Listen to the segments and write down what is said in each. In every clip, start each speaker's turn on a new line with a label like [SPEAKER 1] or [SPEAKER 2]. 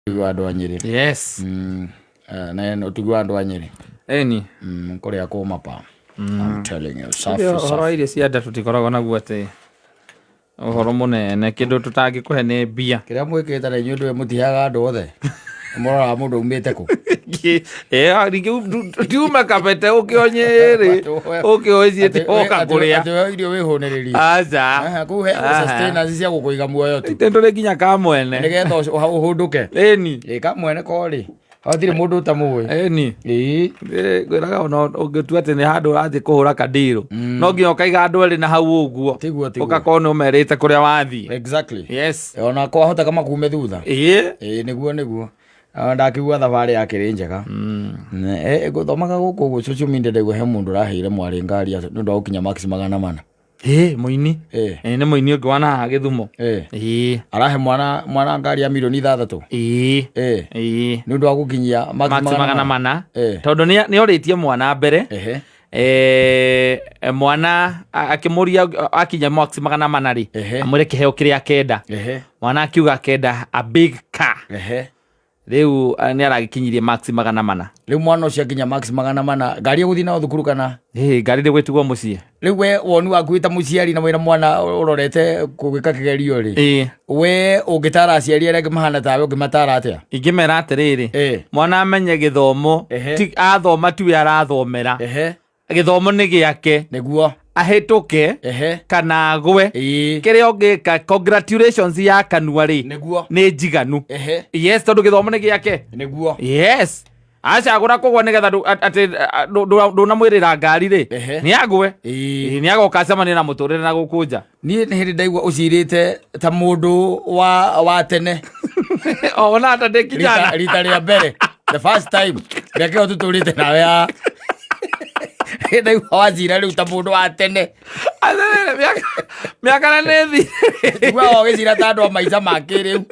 [SPEAKER 1] Ũtugi wa andũ a Nyĩrĩ.
[SPEAKER 2] Yes.
[SPEAKER 1] Na ũtugi wa andũ a Nyĩrĩ.
[SPEAKER 2] Eni.
[SPEAKER 1] Kũrĩa kũma pa. I'm telling you. Safi
[SPEAKER 2] Ũhoro wa
[SPEAKER 1] safi.
[SPEAKER 2] irio cia nda tũtikoragwo naguo atĩ ũhoro mũnene kĩndũ tũtangĩkũhe nĩ mbia.
[SPEAKER 1] Kĩrĩa mwĩkĩte na inyuĩ ndũĩ mũtiheaga andũ othe. Mũroraga mũndũ aumĩte kũ.
[SPEAKER 2] Rĩngĩ tiuma kabete ũkĩo Nyĩrĩ ũkĩo ĩciĩte ũka kũrĩa.
[SPEAKER 1] Atĩ we irio wĩhũnĩrĩrie.
[SPEAKER 2] Aca.
[SPEAKER 1] Aha, Kũu he sustenance cia gũkũiga muoyo tu.
[SPEAKER 2] Ithe ndũrĩ nginya ka mwene.
[SPEAKER 1] Nĩgetha ũhũndũke.
[SPEAKER 2] Ĩni.
[SPEAKER 1] Ĩ kamwene ko rĩ. Hatirĩ mũndũ ũtamũĩ.
[SPEAKER 2] Ĩni.
[SPEAKER 1] Ĩĩ.
[SPEAKER 2] Ngwĩraga ona ũngĩtua atĩ nĩ handũ ũrathiĩ kũhũra kandirũ no nginya ũkaiga andũ erĩ na hau ũguo.
[SPEAKER 1] Tiguo, tiguo.
[SPEAKER 2] Ũgakorwo nĩ ũmerĩte kũrĩa wathiĩ.
[SPEAKER 1] Exactly.
[SPEAKER 2] Yes.
[SPEAKER 1] Ona kwahoteka makume thutha.
[SPEAKER 2] Ĩĩ.
[SPEAKER 1] Ĩĩ nĩguo nĩguo. Ah, ndakĩigua thabarĩ yakĩrĩ njega. Ngũthomaga gũkũ ũguo social media ndaigua he mũndũ ũraheire mwarĩ ngari nĩ ũndũ wa gũkinya max 400.
[SPEAKER 2] Ĩĩ mũini.
[SPEAKER 1] Ĩĩ.
[SPEAKER 2] Ĩĩ nĩ mũini ũngĩ wa nahaha Gĩthumo.
[SPEAKER 1] Ĩĩ.
[SPEAKER 2] Ĩĩ.
[SPEAKER 1] Arahe mwana mwana ngari ya mirioni 6.
[SPEAKER 2] Ĩĩ.
[SPEAKER 1] Ĩĩ.
[SPEAKER 2] Ĩĩ.
[SPEAKER 1] Nĩ ũndũ wa gũkinyia max
[SPEAKER 2] Max
[SPEAKER 1] magana
[SPEAKER 2] magana
[SPEAKER 1] mana.
[SPEAKER 2] mana.
[SPEAKER 1] Ĩĩ.
[SPEAKER 2] Tondũ nĩ orĩtie mwana mbere.
[SPEAKER 1] Ehe.
[SPEAKER 2] Mwana akĩmũria akinya max 400 rĩ.
[SPEAKER 1] Ehe.
[SPEAKER 2] Amwĩre kĩheo kĩrĩa akenda.
[SPEAKER 1] Ehe.
[SPEAKER 2] Mwana akiuga akenda a big car.
[SPEAKER 1] Ehe.
[SPEAKER 2] Rĩu nĩ aragĩkinyirie max 400.
[SPEAKER 1] Rĩu mwana ũcio akinya max 400 ngari ĩgũthiĩ nayo thukuru kana?
[SPEAKER 2] Ĩĩ ngari ndĩgwĩtigwo mũciĩ.
[SPEAKER 1] Rĩu we woni waku wĩ ta mũciari na wĩna mwana ũrorete gũgĩka kĩgerio rĩ.
[SPEAKER 2] Ĩĩ.
[SPEAKER 1] We ũngĩtara aciari arĩa angĩ mahana tawe ũngĩmatara atĩa?
[SPEAKER 2] Ingĩmera atĩrĩrĩ.
[SPEAKER 1] Ĩĩ.
[SPEAKER 2] Mwana amenye gĩthomo.
[SPEAKER 1] Ehe.
[SPEAKER 2] Ti athoma tiwe arathomera.
[SPEAKER 1] Ehe.
[SPEAKER 2] Gĩthomo nĩ gĩake.
[SPEAKER 1] Nĩguo.
[SPEAKER 2] Ahĩtũke.
[SPEAKER 1] Ehe.
[SPEAKER 2] Kana agwe.
[SPEAKER 1] Ĩĩ.
[SPEAKER 2] Kĩrĩa ũngĩka congratulations ya kanua rĩ.
[SPEAKER 1] Nĩguo.
[SPEAKER 2] Nĩ njiganu.
[SPEAKER 1] Ehe.
[SPEAKER 2] Yes, tondũ gĩthomo nĩ gĩake.
[SPEAKER 1] Nĩguo.
[SPEAKER 2] Yes. Acagũra kũgwa nĩgetha atĩ ndũnamwĩrĩra ngari rĩ.
[SPEAKER 1] Ehe.
[SPEAKER 2] Nĩ agwe.
[SPEAKER 1] Ĩĩ.
[SPEAKER 2] Ĩĩ, nĩ agoka acemanie na mũtũrĩre na gũkũ nja.
[SPEAKER 1] Niĩ nĩ hĩndĩ ndaigua ũcirĩte ta mũndũ wa tene.
[SPEAKER 2] Ona ata ndĩ kijana.
[SPEAKER 1] Rita rĩa mbere. The first time. Reke ĩyo tũtũrĩte nawe ya. Hĩndĩ ndaigua wacira rĩu ta mũndũ wa tene.
[SPEAKER 2] Atĩrĩrĩ, mĩaka na nĩ thi.
[SPEAKER 1] Igua ũgĩcira ta andũ a maica ma kĩrĩu.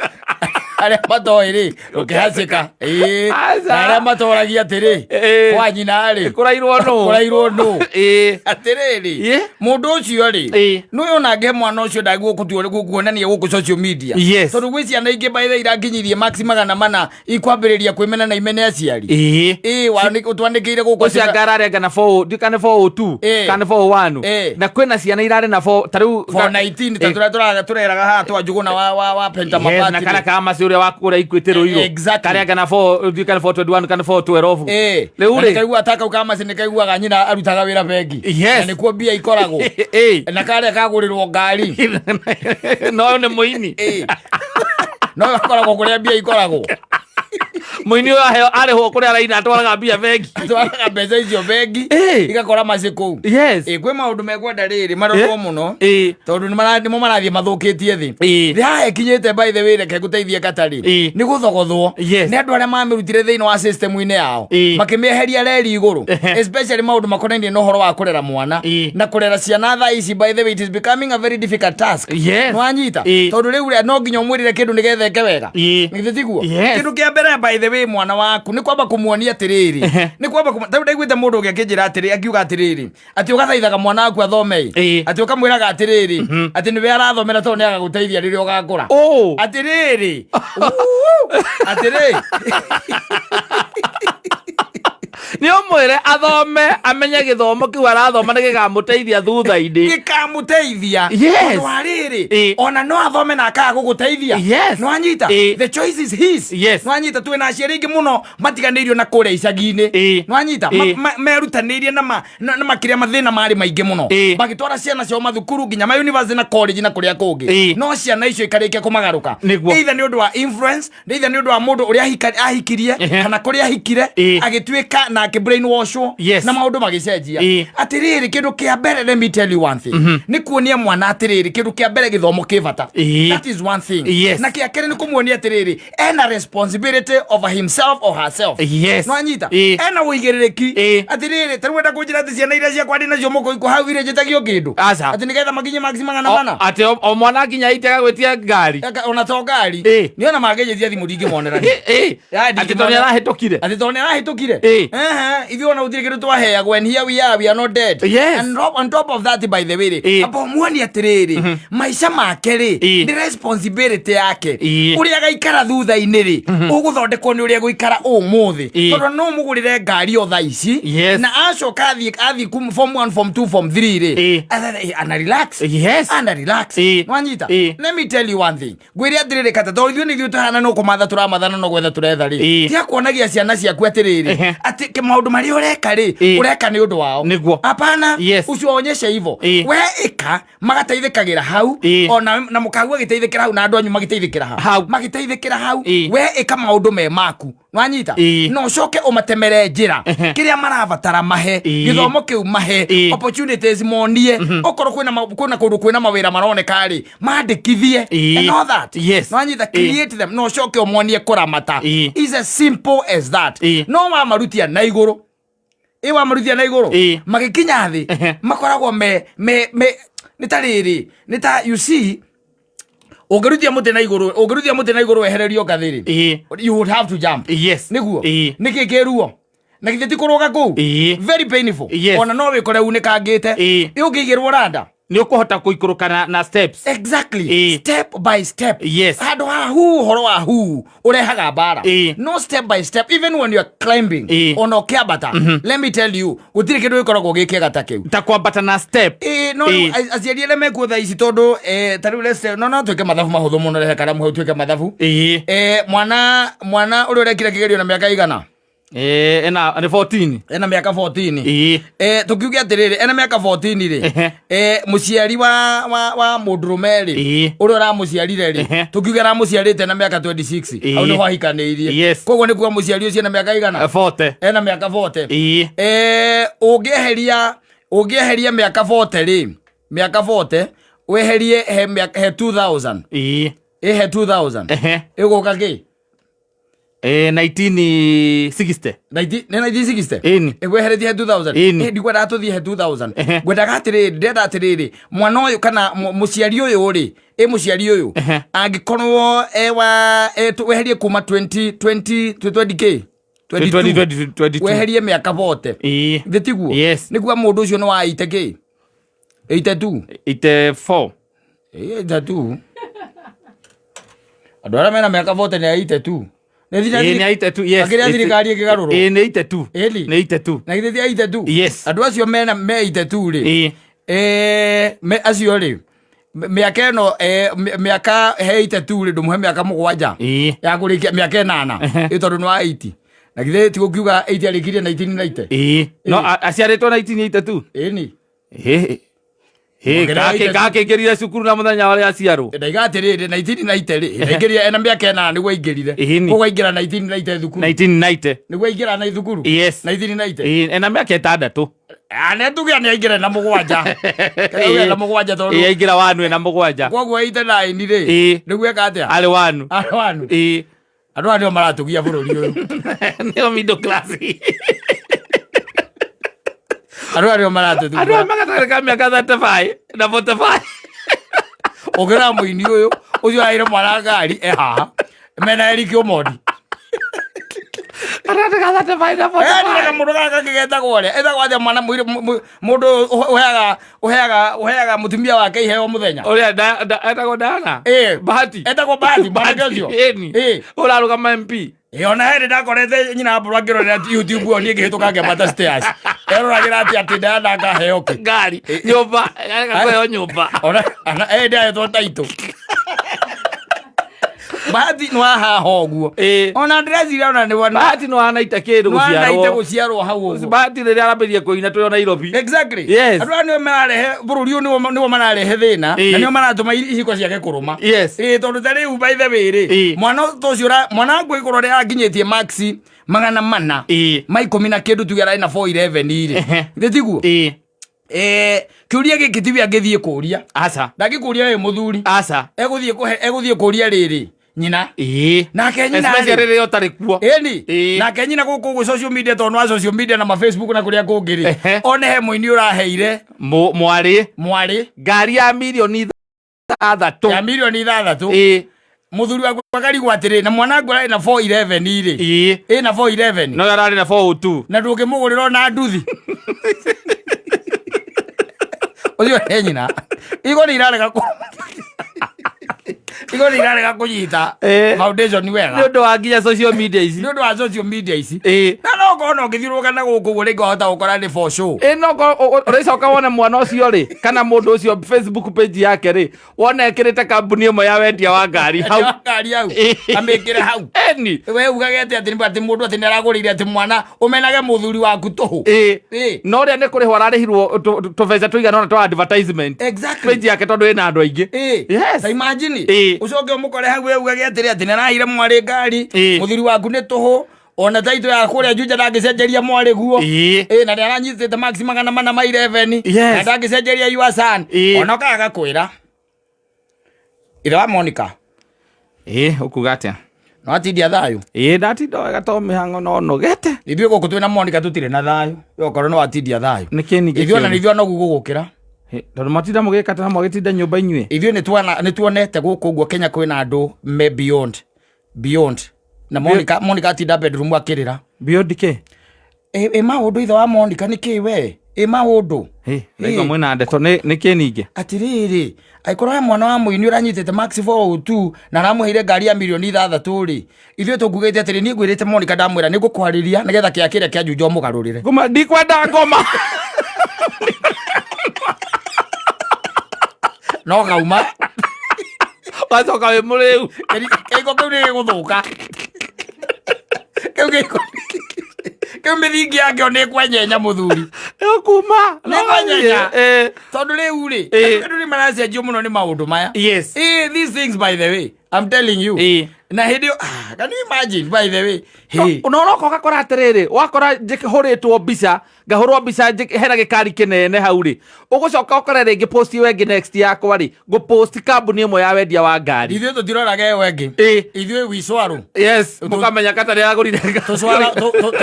[SPEAKER 1] Arĩa matoĩ rĩ, ũkĩhacĩka. Ĩĩ.
[SPEAKER 2] Aca.
[SPEAKER 1] Na arĩa matoragia atĩrĩ,
[SPEAKER 2] Ĩĩ.
[SPEAKER 1] kwa nyina rĩ.
[SPEAKER 2] Kũrairwo nũ?
[SPEAKER 1] Kũrairwo nũ?
[SPEAKER 2] Ĩĩ.
[SPEAKER 1] Atĩrĩrĩ,
[SPEAKER 2] Ĩĩ.
[SPEAKER 1] mũndũ ũcio rĩ,
[SPEAKER 2] Ĩĩ.
[SPEAKER 1] nĩ ona angĩhe mwana ũcio ndagĩgũkũtua kuonania gũkũ social media.
[SPEAKER 2] Yes.
[SPEAKER 1] Tondũ gwĩ ciana ingĩ by the way irakinyirie max 400 ikwambĩrĩria kwĩmena na imene aciari.
[SPEAKER 2] Ĩĩ.
[SPEAKER 1] Ĩĩ, ũtwandĩkĩire gũkũ
[SPEAKER 2] Ũcio anga ararĩ anga na four, ndiũ kana 402,
[SPEAKER 1] Ĩĩ.
[SPEAKER 2] kana 401.
[SPEAKER 1] Ĩĩ.
[SPEAKER 2] Na kwĩna ciana irarĩ na four, ta rĩu
[SPEAKER 1] 419, ta
[SPEAKER 2] Ĩĩ.
[SPEAKER 1] tũrĩa tũreraga haha twa Njũgũna wa Penta
[SPEAKER 2] Yes, na
[SPEAKER 1] Mabati
[SPEAKER 2] kana
[SPEAKER 1] rĩ.
[SPEAKER 2] ka maci ũrĩa wa kũrĩa Equity Ruiru.
[SPEAKER 1] Exactly.
[SPEAKER 2] Karĩa anga na four, ndiũ kana 421 kana 412.
[SPEAKER 1] Ĩĩ.
[SPEAKER 2] Rĩu
[SPEAKER 1] Na
[SPEAKER 2] rĩ.
[SPEAKER 1] nĩkaigua ta kau ka maci nĩkaiguaga nyina arutaga wĩra bengi.
[SPEAKER 2] Yes.
[SPEAKER 1] Na nĩkuo mbia ikoragwo.
[SPEAKER 2] Ĩĩ.
[SPEAKER 1] Na karĩa kagũrĩrwo ngari.
[SPEAKER 2] No nĩ mũini.
[SPEAKER 1] Ĩĩ. No akoragwo kũrĩa mbia ikoragwo.
[SPEAKER 2] Mũini ũyũ aheo arĩhwo kũrĩa araina atwaraga mbia bengi.
[SPEAKER 1] Atwaraga mbeca icio bengi.
[SPEAKER 2] Ĩĩ.
[SPEAKER 1] Igakora maci kũu.
[SPEAKER 2] Yes.
[SPEAKER 1] Ĩĩ, kwĩ maũndũ mekwenda rĩrĩ marorwo mũno.
[SPEAKER 2] Ĩĩ.
[SPEAKER 1] Tondũ nĩmo marathiĩ mathũkĩtie thĩ.
[SPEAKER 2] Ĩĩ.
[SPEAKER 1] Thĩ haha ĩkinyĩte by the way reke ngũteithie Katarĩ.
[SPEAKER 2] Ĩĩ.
[SPEAKER 1] Nĩ gũthogothwo.
[SPEAKER 2] Yes.
[SPEAKER 1] Nĩ andũ arĩa mamĩrutire thĩinĩ wa system-inĩ yao.
[SPEAKER 2] Ĩĩ.
[SPEAKER 1] Makĩmĩeheria reri igũrũ.
[SPEAKER 2] Ehe.
[SPEAKER 1] Especially maũndũ makonainie na ũhoro wa kũrera mwana.
[SPEAKER 2] Ĩĩ.
[SPEAKER 1] Na kũrera ciana thaa ici by the way it is becoming a very difficult task.
[SPEAKER 2] Yes.
[SPEAKER 1] Nĩwanyita?
[SPEAKER 2] Ĩĩ.
[SPEAKER 1] Tondũ rĩu rĩ, no nginya ũmwĩrĩre kĩndũ nĩgetha eke wega.
[SPEAKER 2] Ĩĩ.
[SPEAKER 1] Githĩ tiguo?
[SPEAKER 2] Yes.
[SPEAKER 1] Kĩndũ kĩa mbere by the way mwana waku nĩ kwamba kũmuonia atĩrĩrĩ.
[SPEAKER 2] Ehe.
[SPEAKER 1] Nĩ kwamba ta rĩu ndaiguĩte mũndũ ũngĩ akĩnjĩra atĩrĩ akiuga atĩrĩrĩ atĩ ũgathaithaga mwana waku athome ĩ.
[SPEAKER 2] Ĩĩ.
[SPEAKER 1] Atĩ ũkamwĩraga atĩrĩrĩ atĩ nĩwe arathomera tondũ nĩ agagũteithia rĩrĩa ũgakũra.
[SPEAKER 2] Oh.
[SPEAKER 1] Atĩrĩrĩ. Uu. Atĩrĩ.
[SPEAKER 2] Nĩ ũmwĩre athome amenye gĩthomo kĩu arathoma nĩ gĩkamũteithia thutha-inĩ.
[SPEAKER 1] Gĩkamũteithia.
[SPEAKER 2] Yes.
[SPEAKER 1] Tondũ wa rĩrĩ,
[SPEAKER 2] Ĩĩ.
[SPEAKER 1] ona no athome na akaga gũgũteithia.
[SPEAKER 2] Yes.
[SPEAKER 1] Nĩwanyita?
[SPEAKER 2] Ĩĩ.
[SPEAKER 1] The choice is his.
[SPEAKER 2] Yes.
[SPEAKER 1] Nĩwanyita? Twĩna aciari aingĩ mũno matiganĩirio na kũrĩa icagi-inĩ.
[SPEAKER 2] Ĩĩ.
[SPEAKER 1] Nĩwanyita?
[SPEAKER 2] Ĩĩ.
[SPEAKER 1] Merutanĩirie na na makĩria mathĩna marĩ maingĩ mũno.
[SPEAKER 2] Ĩĩ.
[SPEAKER 1] Magĩtwara ciana ciao mathukuru nginya ma university na college na kũrĩa kũngĩ.
[SPEAKER 2] Ĩĩ.
[SPEAKER 1] No ciana icio ikarĩkia kũmagarũka.
[SPEAKER 2] Nĩguo.
[SPEAKER 1] Either nĩ ũndũ wa influence, either nĩ ũndũ wa mũndũ ũrĩa ahikirie,
[SPEAKER 2] Ehe.
[SPEAKER 1] kana kũrĩa ahikire,
[SPEAKER 2] Ĩĩ.
[SPEAKER 1] agĩtuĩka na akĩ brainwashwo,
[SPEAKER 2] Yes.
[SPEAKER 1] na maũndũ magĩcenjia.
[SPEAKER 2] Ĩĩ.
[SPEAKER 1] Atĩrĩrĩ, kĩndũ kĩa mbere, let me tell you one thing. Nĩ kuonia mwana atĩrĩrĩ, kĩndũ kĩa mbere gĩthomo kĩ bata.
[SPEAKER 2] Ĩĩ.
[SPEAKER 1] That is one thing.
[SPEAKER 2] Yes.
[SPEAKER 1] Na kĩa kerĩ nĩ kũmuonia atĩrĩrĩ, ena responsibility over himself or herself.
[SPEAKER 2] Yes.
[SPEAKER 1] Nĩwanyita?
[SPEAKER 2] Ĩĩ.
[SPEAKER 1] Ena ũigĩrĩrĩki.
[SPEAKER 2] Ĩĩ.
[SPEAKER 1] Atĩrĩrĩ, ta rĩu wenda kũnjĩra atĩ ciana iria ciakwa ndĩ nacio mũkũikũ hau irĩ njĩtagio kĩndũ.
[SPEAKER 2] Aca.
[SPEAKER 1] Atĩ nĩgetha makinye max 400.
[SPEAKER 2] Atĩ o mwana nginya itega gwĩtia ngari.
[SPEAKER 1] Eka, ona to ngari.
[SPEAKER 2] Ĩĩ.
[SPEAKER 1] Nĩ ona mangĩnjĩtia thimũ ndingĩmonera.
[SPEAKER 2] Ĩĩ.
[SPEAKER 1] Ya,
[SPEAKER 2] Atĩ tondũ nĩ arahĩtũkire.
[SPEAKER 1] Atĩ tondũ nĩ arahĩtũkire.
[SPEAKER 2] Ĩĩ.
[SPEAKER 1] Ehe, Ithuĩ ona gũtirĩ kĩndũ twaheagwo, and here we are, we are not dead.
[SPEAKER 2] Yes.
[SPEAKER 1] And on top of that, by the way rĩ, amba ũmuonie atĩrĩrĩ, maica make rĩ, nĩ responsibility yake. Ũrĩa agaikara thutha-inĩ rĩ, ũgũthondekwo nĩ ũrĩa gũikara ũmũthĩ. Tondũ no ũmũgũrĩre ngari o thaa ici, na acoka athiĩ kuma form 1, form 2, form 3 rĩ, ana relax. Ana relax. Nwanyita? Let me tell you one thing. Ngwĩre atĩrĩrĩ, kata tondũ ithuĩ nĩ ithuĩ tũhana no kũmatha tũramathana no gwetha tũretha rĩ, tiga kuonagia ciana ciaku atĩrĩrĩ, atĩ maũndũ marĩa ũreka rĩ, ũreka nĩ ũndũ wao.
[SPEAKER 2] Nĩguo.
[SPEAKER 1] Hapana. Usiwaonyeshe hivyo. We ĩka magateithĩkagĩra hau, ona na mũkagu agĩteithĩkĩra hau, na andũ anyu magĩteithĩkĩra hau.
[SPEAKER 2] Hau.
[SPEAKER 1] Magĩteithĩkĩra hau. We ĩka maũndũ me maku, nwanyita? Na ũcoke ũmatemere njĩra, kĩrĩa marabatara mahe, gĩthomo kĩu mahe, opportunities monie, okorwo kwĩna kũndũ kwĩna mawĩra maroneka rĩ, mandĩkithie and all that. Nwanyita? Create them, na ũcoke ũmonie kũramata. Is as simple as that. No wamarutia na igũrũ, ĩ wamarutia na igũrũ, magĩkinya thĩ, makoragwo me nĩ ta rĩrĩ, nĩ ta, you see, ũngĩrutia mũtĩ na igũrũ, ũngĩrutia mũtĩ na igũrũ wehererio ngathĩ rĩ, you would have to jump. Nĩguo. Nĩkĩ kĩruo na githĩ ti kũrũga kũu? Very painful. Ona no wĩkore unĩkangĩte. Ĩ ũngĩigĩrwo randa,
[SPEAKER 2] Nĩ ũkũhota kũikũrũka na steps.
[SPEAKER 1] Exactly. Step by step. Handũ ha hu ũhoro wa hu ũrehaga mbara. No step by step, even when you are climbing, ona ũkĩambata, let me tell you, gũtirĩ kĩndũ gĩkoragwo gĩ kĩega ta kĩu.
[SPEAKER 2] Ta kwambata na step.
[SPEAKER 1] Ĩĩ, no rĩu aciari arĩa mekuo thaa ici, tondũ ta rĩu let's say, no twĩke mathabu mahũthũ mũno, rehe karamu hau twĩke mathabu. Mwana ũrĩa ũrekire kĩgerio na mĩaka igana?
[SPEAKER 2] Ena nĩ 14.
[SPEAKER 1] Ena mĩaka 14. Tũkiuge atĩrĩrĩ, ena mĩaka 14 rĩ, mũciari wa mũndũrũme rĩ, ũrĩa ũramũciarire rĩ, tũkiuge aramũciarĩte na mĩaka 26. Hau nĩho ahikanĩirie. Koguo nĩ kuga mũciari ũcio ena mĩaka igana?
[SPEAKER 2] 40.
[SPEAKER 1] Ena mĩaka 40. Ũngĩeheria mĩaka 40 rĩ, mĩaka 40 weherie he 2000, ĩhe 2000, ĩgũka kĩ?
[SPEAKER 2] 1960.
[SPEAKER 1] Nĩ 1960?
[SPEAKER 2] Ĩni.
[SPEAKER 1] Ĩgweheretie he 2000.
[SPEAKER 2] Ĩni.
[SPEAKER 1] Ndikwendaga tũthiĩ he 2000. Ngwendaga atĩrĩrĩ, ndĩrenda atĩrĩrĩ, mwana ũyũ kana mũciari ũyũ rĩ, ĩ mũciari ũyũ angĩkorwo ewa weherie kuma 20 20 20 k 22.
[SPEAKER 2] 22.
[SPEAKER 1] Weherie mĩaka 40. Thĩ tiguo?
[SPEAKER 2] Yes.
[SPEAKER 1] Nĩ kuga mũndũ ũcio nĩ wa 80 k 82.
[SPEAKER 2] 84.
[SPEAKER 1] 82. Andũ arĩa mena mĩaka 40 nĩ a 82. Nĩ
[SPEAKER 2] Nĩ 82, yes.
[SPEAKER 1] Akĩrĩa thirikari ĩkĩgarũrwo.
[SPEAKER 2] Ĩĩ, nĩ 82.
[SPEAKER 1] Ĩni.
[SPEAKER 2] Nĩ 82.
[SPEAKER 1] Na githĩ ti a 82?
[SPEAKER 2] Yes.
[SPEAKER 1] Andũ acio mena me 82 rĩ, me acio rĩ, mĩaka ĩno, mĩaka he 82 rĩ, ndũmũhe mĩaka 7 ya kũrĩkia, mĩaka 8, ĩ tondũ nĩ wa 80, na githĩ ti gũkiuga 80 arĩkirie 1990?
[SPEAKER 2] Ĩĩ, no aciarĩtwo 1982.
[SPEAKER 1] Ĩni.
[SPEAKER 2] Ĩ gakĩingĩrire cukuru na mũthenya ũrĩa aciarwo.
[SPEAKER 1] Ndaiga atĩrĩrĩ, 1990 rĩ, ndaingĩrire ena mĩaka 8 nĩguo aingĩrire.
[SPEAKER 2] Ĩni.
[SPEAKER 1] Koguo aingĩra 1990 thukuru.
[SPEAKER 2] 1990.
[SPEAKER 1] Nĩguo aingĩra na thukuru. 1990.
[SPEAKER 2] Ĩĩ, ena mĩaka 6.
[SPEAKER 1] Nĩ tuge nĩ aingĩra na 7. Kana na 7 tondũ
[SPEAKER 2] Ĩĩ, aingĩra wanu ena 7.
[SPEAKER 1] Koguo 89 rĩ, nĩguo eka atĩa?
[SPEAKER 2] Arĩ wanu.
[SPEAKER 1] Arĩ wanu. Andũ aya nĩo maratũgia bũrũri ũyũ.
[SPEAKER 2] Nĩo middle class.
[SPEAKER 1] Andũ aya nĩo
[SPEAKER 2] Andũ aya
[SPEAKER 1] maratũthumbũra.
[SPEAKER 2] magatagatĩ ka mĩaka 35 na 45.
[SPEAKER 1] Ũngĩrora mũini ũyũ ũcio araire mwana ngari e haha mena Eric Omondi.
[SPEAKER 2] Gatagatĩ ka 35 na 45.
[SPEAKER 1] Ndĩreka mũndũ gaka kangĩ getagwo ũrĩa etagwo atĩa, mwana mũndũ ũheaga mũtumia wake iheo mũthenya.
[SPEAKER 2] Ũrĩa etagwo Diana. Bahati.
[SPEAKER 1] Etagwo Bahati, mwanake ũcio.
[SPEAKER 2] Ĩni. Ũrarũgama MP.
[SPEAKER 1] Ĩ, ona hĩndĩ ndakorete nyina mbũrũ akĩrorera YouTube ĩyo, niĩ ngĩhĩtũka ngĩambata stairs, eroragĩra atĩ Diana akaheo kĩ?
[SPEAKER 2] Ngari. Nyũmba. Agakũheo nyũmba.
[SPEAKER 1] Ona ĩndĩ ahetwo taitũ. Bahati nĩ wahaha ũguo. Ona ndĩreciria ona nĩ wona
[SPEAKER 2] Bahati no anaita kĩndũ
[SPEAKER 1] nĩwanaite
[SPEAKER 2] gũciarwo.
[SPEAKER 1] Gũciarwo hau ũguo.
[SPEAKER 2] Bahati rĩrĩa arambĩrĩria kũina tũrĩ o Nairobi.
[SPEAKER 1] Exactly.
[SPEAKER 2] Yes.
[SPEAKER 1] Andũ aya nĩo mararehe bũrũri ũyũ, nĩo mararehe thĩna, na nĩo maratũma ihiko ciake kũrũma. Ĩĩ, tondũ ta rĩu, by the way rĩ, mwana ta ũcio mwana wangu ĩkorwo rĩ akinyĩtie max 400 ma ikũmi na kĩndũ, tuge ararĩ na 411 rĩ, thĩ tiguo? Kĩũria gĩkĩ tiwe angĩthiĩ kũria.
[SPEAKER 2] Aca.
[SPEAKER 1] Ndangĩkũria wĩ mũthuri.
[SPEAKER 2] Aca.
[SPEAKER 1] Egũthiĩ kũhe, egũthiĩ kũria rĩrĩ nyina. Nake nyina
[SPEAKER 2] Especially
[SPEAKER 1] rĩ,
[SPEAKER 2] rĩrĩa ũtarĩ kuo.
[SPEAKER 1] Ĩni. Nake nyina gũkũ ũguo social media, tondũ wa social media na ma Facebook na kũrĩa kũngĩ rĩ, one he mũini ũraheire
[SPEAKER 2] Mwarĩ
[SPEAKER 1] mwarĩ
[SPEAKER 2] ngari ya mirioni 6.
[SPEAKER 1] Ya mirioni 6. Muthuri waku akarigwo atĩrĩ, na mwana wangu ararĩ na 411 rĩ, ĩna 411
[SPEAKER 2] No ararĩ na 402.
[SPEAKER 1] Na ndũngĩmũgũrĩra ona nduthi. Ũcio nĩ nyina. Igo nĩ irarega igo nĩ irarega kũnyita foundation
[SPEAKER 2] Nĩ
[SPEAKER 1] wega
[SPEAKER 2] ũndũ wa nginya social media ici.
[SPEAKER 1] Nĩ ũndũ wa social media ici. Na no ũkorwo na ũngĩthiũrũrũka na gũkũ ũguo, rĩngĩ wahota gũkora nĩ for show.
[SPEAKER 2] Ĩ, no ũrĩcoka wone mwana ũcio rĩ, kana mũndũ ũcio, Facebook page yake rĩ, wona ekĩrĩte kambuni ĩmwe ya wendia wa ngari hau.
[SPEAKER 1] Ngari hau. Amĩkĩre hau.
[SPEAKER 2] Eni.
[SPEAKER 1] We ugage atĩ mũndũ atĩ nĩ aragũrĩire atĩ mwana ũmenage mũthuri waku tũhũ.
[SPEAKER 2] No ũrĩa nĩ kũrĩhwo ararĩhirwo tũbeca tũigana ũna twa advertisement. Page yake tondũ ĩna andũ aingĩ. Yes.
[SPEAKER 1] Ta imagine. Ũcoke ũmũkore hau we ugage atĩrĩ atĩ nĩ araheire mwarĩ ngari. Mũthuri waku nĩ tũhũ, ona taitũ ya kũrĩa Juja ndangĩcenjeria mwarĩ guo. Na nĩ aranyitĩte max 411. Na ndangĩcenjeria your son. Ona ũkaga gakwĩra ithe wa Monica.
[SPEAKER 2] Ĩ, ũkuga atĩa?
[SPEAKER 1] No atindia thayũ.
[SPEAKER 2] Ĩ, ndatinda wega to mĩhang'o no nogete.
[SPEAKER 1] Ithuĩ gũkũ twĩna Monica tũtirĩ na thayũ. We okorwo no atindia thayũ.
[SPEAKER 2] Nĩkĩ ningĩ?
[SPEAKER 1] Ithuĩ ona nĩ ithuĩ anogu gũgũkĩra.
[SPEAKER 2] Ĩ, tondũ matinda mũgĩka ta mwagĩtinda nyũmba inyuĩ.
[SPEAKER 1] Ithuĩ nĩ tuonete gũkũ ũguo Kenya kwĩna andũ me beyond na Monica atinda bedroom akĩrĩra.
[SPEAKER 2] Beyond kĩ?
[SPEAKER 1] Ĩ maũndũ, ithe wa Monica, nĩ kĩ we ĩ maũndũ?
[SPEAKER 2] Ĩ, ndaigua mwĩna ndeto nĩ kĩ ningĩ?
[SPEAKER 1] Atĩrĩrĩ, angĩkorwo he mwana wa mũini ũranyitĩte max 402 na aramũheire ngari ya mirioni 6 rĩ, ithuĩ tũkugĩte atĩrĩ, niĩ ngwĩrĩte Monica, ndamwĩra nĩ ngũkwarĩria nĩgetha kĩa kĩrĩa kĩa Juja ũmũgarũrĩre.
[SPEAKER 2] Ngoma, ndikwenda ngoma.
[SPEAKER 1] No gauma.
[SPEAKER 2] Wacoka wĩ mũrĩu.
[SPEAKER 1] Kĩiko kĩu nĩ gĩgũthũka, kĩu kĩiko kĩu mĩthingi yakĩo nĩ kwenyenya, mũthuri.
[SPEAKER 2] Ĩkuma.
[SPEAKER 1] Nĩ kwenyenya. Tondũ rĩu rĩ, andũ nĩ maracenjio mũno nĩ maũndũ maya. These things, by the way, I'm telling you. Na hĩndĩ ĩyo, ah, can you imagine, by the way? Hey.
[SPEAKER 2] Na ũroka ũgakora atĩrĩrĩ, wakora hũrĩtwo mbica, ngahũrwo mbica hena gĩkari kĩnene hau rĩ, ũgũcoka ũkore rĩngĩ post ĩyo ĩngĩ next yakwa rĩ, ngũpost kambuni ĩmwe ya wendia wa ngari.
[SPEAKER 1] Ithuĩ tũtiroraga ĩyo ĩngĩ. Ithuĩ wicwarũ.
[SPEAKER 2] Yes, mũkamenya kata nĩ aragũrire
[SPEAKER 1] Tũcwara-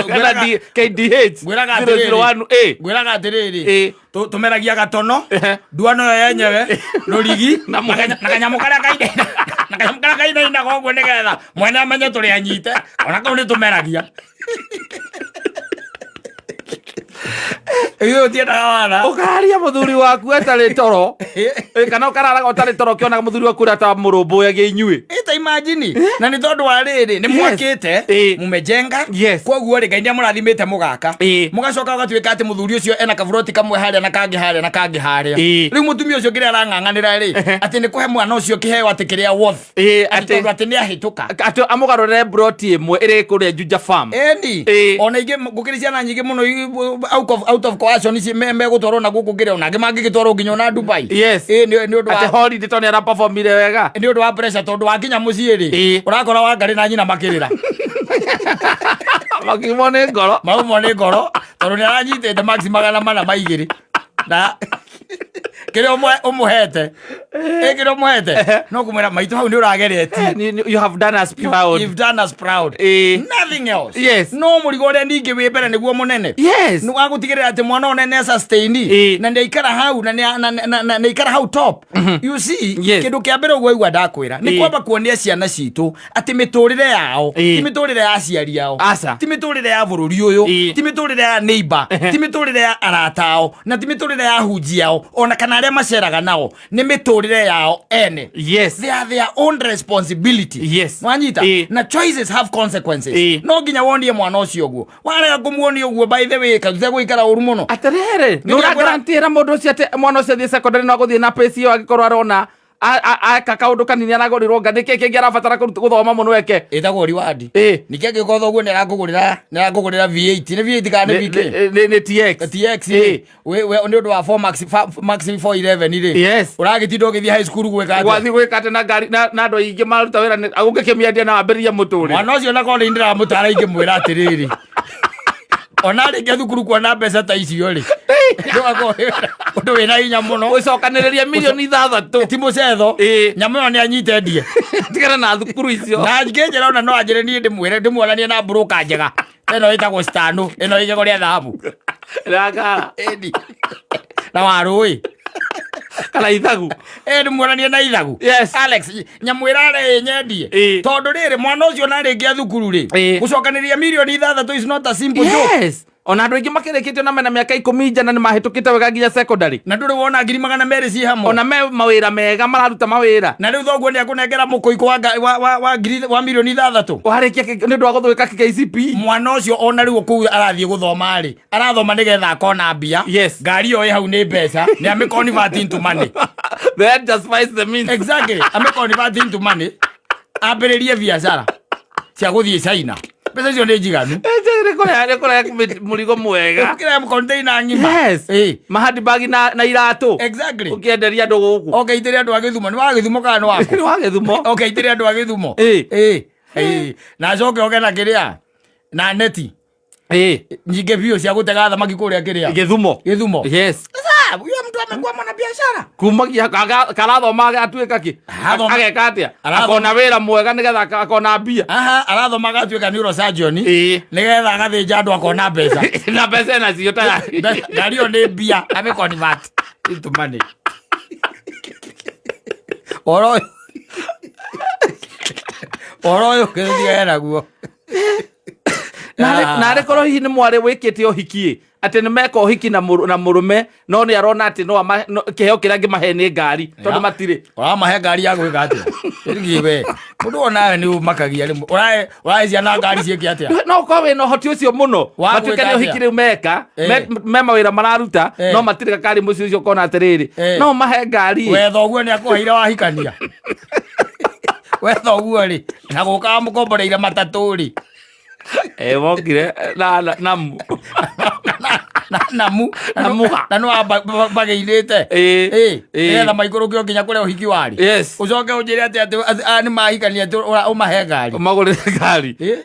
[SPEAKER 2] kana KDH
[SPEAKER 1] Ngwĩraga atĩrĩrĩ.
[SPEAKER 2] 001A.
[SPEAKER 1] Ngwĩraga atĩrĩrĩ, tũmeragia gatono, nduano ĩyo yenyewe, rũrigi
[SPEAKER 2] Na
[SPEAKER 1] na kanyamũ karĩa kainaina, na kanyamũ karĩa kainainaga ũguo nĩgetha mwene amenye tũrĩ anyite. Ona kau nĩ tũmeragia. Ithuĩ tũtiendaga wara.
[SPEAKER 2] Ũkararia mũthuri waku atarĩ toro. Ĩ, kana ũkararaga ũtarĩ toro ũkĩonaga mũthuri waku ũrĩa ta mũrũmbũyagia inyuĩ.
[SPEAKER 1] Ita imagine, na nĩ tondũ wa rĩrĩ, nĩ mwakĩte, mumejenga. Koguo rĩ, Ngai nĩ amũrathimĩte mũgaka, mũgacoka ũgatuĩka atĩ mũthuri ũcio ena kaburoti kamwe harĩa na kangĩ harĩa na kangĩ harĩa. Rĩu mũtumia ũcio kĩrĩa arang'ang'anĩra rĩ, atĩ nĩ kũhe mwana ũcio kĩheo atĩ kĩrĩa worth, atĩ tondũ atĩ nĩ ahĩtũka.
[SPEAKER 2] Atĩ amũgarũrĩre broti ĩmwe ĩrĩ kũrĩa Juja Farm.
[SPEAKER 1] Eni. Ona ingĩ gũkĩrĩ ciana nyingĩ mũno out of coercion ici megũtwarwo na gũkũ kĩrĩa, ona angĩ mangĩgĩtwarwo nginya ona Dubai. Ĩ nĩ ũndũ
[SPEAKER 2] atĩ
[SPEAKER 1] wa
[SPEAKER 2] holiday tondũ nĩ araperformire wega.
[SPEAKER 1] Nĩ ũndũ wa pressure, tondũ wakinya mũciĩ rĩ, ũrakora Wangarĩ na nyina makĩrĩra.
[SPEAKER 2] Makiumwo nĩ ngoro.
[SPEAKER 1] Maumwo nĩ ngoro tondũ nĩ aranyitĩte max 402 na kĩrĩa ũmũhete, kĩrĩa ũmũhete no kũmwĩra maitũ hau nĩ ũrageretie.
[SPEAKER 2] You have done us proud.
[SPEAKER 1] You've done us proud. Nothing else. No mũrigo ũrĩa ningĩ wĩ mbere nĩguo mũnene nĩ wa gũtigĩrĩra atĩ mwana ũyũ nĩ sustain na nĩ aikara hau na nĩ na nĩ aikara hau top, you see. Kĩndũ kĩa mbere ũguo aigua ndakwĩra nĩ kwamba kuonia ciana citũ atĩ mĩtũrĩre yao ti mĩtũrĩre ya aciari ao,
[SPEAKER 2] Aca.
[SPEAKER 1] ti mĩtũrĩre ya bũrũri ũyũ, ti mĩtũrĩre ya neighbor, ti mĩtũrĩre ya arata ao, na ti mĩtũrĩre ya hunji ao ona kana arĩa maceraga nao, nĩ mĩtũrĩre yao ene. They are their own responsibility. Wanyita? Na choices have consequences. No nginya wonie mwana ũcio ũguo. Warega kũmuonia ũguo, by the way, karuta gũikara ũru mũno.
[SPEAKER 2] Atĩrĩrĩ, nĩ ũragarantĩra mũndũ ũcio atĩ mwana ũcio athiĩ secondary no agũthiĩ na pace ĩyo, angĩkorwo arona aka kaũndũ kanini aragũrĩrwo nga, nĩkĩ kĩngĩ arabatara gũthoma mũno eke?
[SPEAKER 1] Ĩtagwo reward. Ningĩ angĩkorwo thoguo nĩ arakũgũrĩra V8, nĩ V8 kana nĩ VK?
[SPEAKER 2] Nĩ TX.
[SPEAKER 1] TX rĩ, we nĩ ũndũ wa 4 max max 411 rĩ, ũragĩtinda ũgĩthiĩ high school gwĩka atĩa?
[SPEAKER 2] Gwathiĩ gwĩka atĩ na ngari na andũ aingĩ maruta wĩra ũngĩkĩmĩendia na wambĩrĩrie mũtũrĩre.
[SPEAKER 1] Mwana ũcio nakorwo nĩ ndĩramũtara, ingĩmwĩra atĩrĩrĩ, ona arĩkia thukuru kuona mbeca ta icio rĩ, ndũgakorwo ũndũ wĩna hinya mũno.
[SPEAKER 2] Gũcokanĩrĩria mirioni 6.
[SPEAKER 1] Ti mũcetho. Nyamũ ĩyo nĩ anyite ndie.
[SPEAKER 2] Tigana na thukuru icio.
[SPEAKER 1] Na ngĩnjĩra ona no anjĩre niĩ ndĩmwĩre ndĩmuonanie na mburũka njega ĩno ĩtagwo stano, ĩno igego rĩa thahabu.
[SPEAKER 2] Rangara.
[SPEAKER 1] Ĩni na warũĩ.
[SPEAKER 2] Kana ithagu.
[SPEAKER 1] Ĩ ndĩmuonanie na ithagu.
[SPEAKER 2] Yes.
[SPEAKER 1] Alex, nyamũ ĩrare ĩ nyendie.
[SPEAKER 2] Ĩ.
[SPEAKER 1] Tondũ rĩrĩ mwana ũcio na rĩngĩ thukuru rĩ,
[SPEAKER 2] Ĩ.
[SPEAKER 1] gũcokanĩrĩria mirioni 6 is not a simple joke.
[SPEAKER 2] Yes, ona andũ aingĩ makĩrĩkĩtio na mena mĩaka 10 njana nĩ mahĩtũkĩte wega nginya secondary.
[SPEAKER 1] Na ndũrĩ wona 200,000 ciĩ hamwe.
[SPEAKER 2] Ona me mawĩra mega, mararuta mawĩra.
[SPEAKER 1] Na rĩu thoguo nĩ akũnengera mũkũikũ wa, nga- wa, wa, wa, ngiri, wa mirioni 6.
[SPEAKER 2] Warĩkia nĩ ũndũ wa gũthũĩka KCPE.
[SPEAKER 1] Mwana ũcio ona rĩu kũu arathiĩ gũthoma rĩ, arathoma nĩgetha akona mbia.
[SPEAKER 2] Yes.
[SPEAKER 1] Ngari ĩyo ĩ hau nĩ mbeca, nĩ amĩ convert into money.
[SPEAKER 2] The end justifies the means.
[SPEAKER 1] Exactly, amĩ convert into money, ambĩrĩrie biacara cia gũthiĩ China. Mbeca icio nĩ njiganu.
[SPEAKER 2] Nĩ kũrehe mũrigo mwega.
[SPEAKER 1] Kĩrĩa container ng'ima.
[SPEAKER 2] Yes.
[SPEAKER 1] Ĩ.
[SPEAKER 2] Mahandibagi na iratũ.
[SPEAKER 1] Exactly.
[SPEAKER 2] Ũkĩenderia andũ gũkũ.
[SPEAKER 1] Ũkeitĩre andũ a Gĩthumo. Nĩ wa Gĩthumo kana nĩ waku?
[SPEAKER 2] Nĩ wa Gĩthumo.
[SPEAKER 1] Ũkeitĩre andũ a Gĩthumo.
[SPEAKER 2] Ĩ.
[SPEAKER 1] Ĩ. Ĩ. Na acoke oke na kĩrĩa na neti
[SPEAKER 2] Ĩ.
[SPEAKER 1] nyingĩ biũ cia gũtega thamaki kũrĩa kĩrĩa
[SPEAKER 2] Gĩthumo.
[SPEAKER 1] Gĩthumo.
[SPEAKER 2] Yes.
[SPEAKER 1] Sasa huyo mtu amekuwa mwanabiashara.
[SPEAKER 2] Kumagia karathoma agatuĩka kĩ?
[SPEAKER 1] Arathoma.
[SPEAKER 2] Ageka atĩa?
[SPEAKER 1] Arathoma.
[SPEAKER 2] Akona wĩra mwega nĩgetha akona mbia.
[SPEAKER 1] Aha, arathoma agatuĩka neurosurgeon.
[SPEAKER 2] Ĩ.
[SPEAKER 1] Nĩgetha agathĩnja andũ akona mbeca.
[SPEAKER 2] Na mbeca nacio tayari.
[SPEAKER 1] Ngari ĩyo nĩ mbia, ame convert into money. Ũhoro ũyũ ũhoro ũyũ kĩrĩa naguo.
[SPEAKER 2] Narĩ korwo hihi nĩ mwarĩ wĩkĩte ũhiki ĩ, atĩ nĩ meka ũhiki na mũrũme, no nĩ arona atĩ no kĩheo kĩrĩa angĩmahe nĩ ngari tondũ matirĩ.
[SPEAKER 1] Ũramahe ngari ya gwĩka atĩa? Ĩrigie we. Mũndũ onawe nĩ ũmakagia rĩmwe. Ũrahe ciana ngari ciĩke atĩa?
[SPEAKER 2] No ũkorwo wĩna ũhoti ũcio mũno,
[SPEAKER 1] Wa
[SPEAKER 2] matuĩke
[SPEAKER 1] gwĩka
[SPEAKER 2] nĩ ũhiki
[SPEAKER 1] atĩa?
[SPEAKER 2] rĩu meka,
[SPEAKER 1] Eh.
[SPEAKER 2] me mawĩra mararuta,
[SPEAKER 1] Eh.
[SPEAKER 2] no matirĩ gakari mũciĩ ũcio, ũkona atĩrĩrĩ,
[SPEAKER 1] Eh.
[SPEAKER 2] no mahe ngari ĩ.
[SPEAKER 1] We thoguo nĩ akũheire wahikania. We thoguo rĩ, na gũka mũkomboreire matatũ rĩ.
[SPEAKER 2] Eh, wokire na namu.
[SPEAKER 1] Na namu.
[SPEAKER 2] Na muha.
[SPEAKER 1] Na nĩ wambagĩirĩte.
[SPEAKER 2] Ĩ.
[SPEAKER 1] Ĩ.
[SPEAKER 2] Ĩ.
[SPEAKER 1] Nĩgetha maikũrũkio nginya kũrĩa ũhiki warĩ.
[SPEAKER 2] Yes.
[SPEAKER 1] Ũcoke ũnjĩre atĩ aya nĩ mahikania atĩ ũmahe ngari.
[SPEAKER 2] Ũmagũrĩre ngari.
[SPEAKER 1] Ĩ.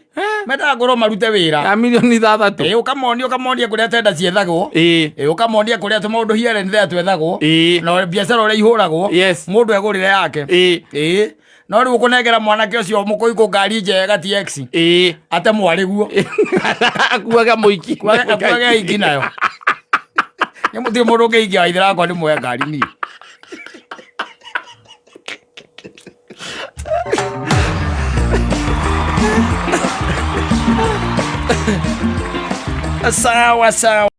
[SPEAKER 1] Mendaga ngorwo marute wĩra.
[SPEAKER 2] Ya mirioni 6.
[SPEAKER 1] Ĩ, ũkamonia kũrĩa tenda ciethagwo.
[SPEAKER 2] Ĩ.
[SPEAKER 1] Ĩ, ũkamonia kũrĩa tũmaũndũ here and there twethagwo.
[SPEAKER 2] Ĩ.
[SPEAKER 1] Na biacara ũrĩa ihũragwo.
[SPEAKER 2] Yes.
[SPEAKER 1] Mũndũ egũrĩre yake.
[SPEAKER 2] Ĩ.
[SPEAKER 1] Ĩ. No rĩu ũkũnengera mwanake ũcio mũkũikũ ngari njega TX.
[SPEAKER 2] Ĩ.
[SPEAKER 1] Ate mwarĩ guo.
[SPEAKER 2] Akuaga mũiki.
[SPEAKER 1] Akuage iki nayo. Nĩ mũtirĩ mũndũ ũngĩikia waithĩra wakwa nĩ muoya ngari niĩ. Sawa sawa.